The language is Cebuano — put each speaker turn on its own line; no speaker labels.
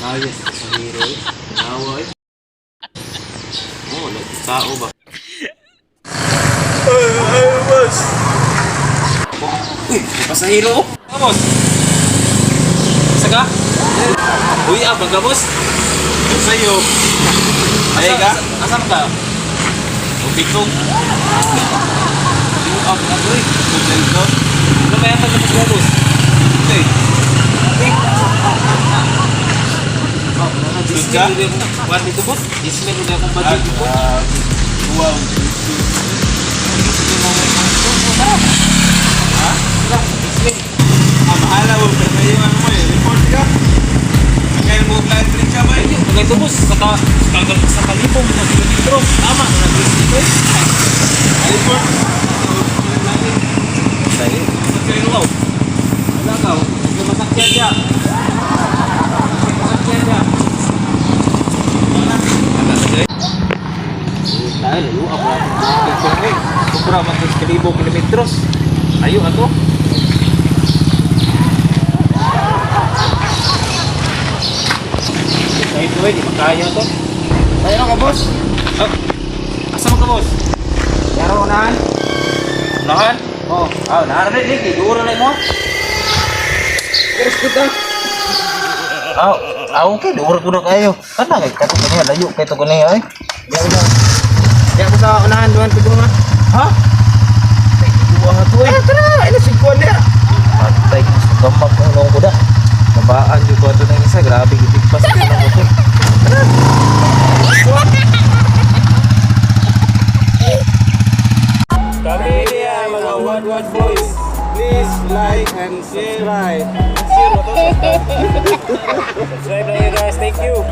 Kaya sa pasahero eh. Nawa eh. Oh, wala tao ba?
Ay, boss.
Uy, may pasahero oh. Ah, boss. Isa ka? Uy, ah, baga boss.
Ano sa'yo? Ay ka?
Asan ka? Ubikong. Yung up na to eh.
Hotel ko?
Ano ba yata tapos mo, boss?
Hindi.
Dismil
ka?
ulit akong kuwan dito, boss. Dismil ulit akong budget dito.
Ah, wow.
Tara. Ha? Tara, dismil.
Ah, mahala mo. Pero may ano mo eh. Report ka. Ngayon mo plan trip siya ba eh?
Kaya ito, boss, sa kalibong mga kilometro. Tama, na dito eh.
Report.
Sa'yo. Sa'yo ka. Wala ka. Hindi masakyan niya. Hindi masakyan niya. Wala. Wala na dyan. Tayo, layo ako. Eh. Sobra man sa kalibong kilometros. Layo ato. Kahit eh, di makaya to.
Tayo na ka, boss.
Oh, asa man ka, boss?
Yaro unahan.
Unahan?
Oh.
Ah, unahan na rin. Duura na mo.
Pero good ah.
Ah, ah, okay, duura ko na kayo. Kana kay kato kaniya layo kay to kaniya ay.
Diya ko sa. Diya ko sa unahan duhan ko nga.
Ha? Duwa nga to eh.
Eh, tara, ila si kuan diya.
Patay sa gamag ko nung ko da. Nabaan jud ko ato nang isa, grabe gitigpas ko nang ko.
Kami niya mga What What Boys. Please like and subscribe.
Subscribe na you guys. Thank you.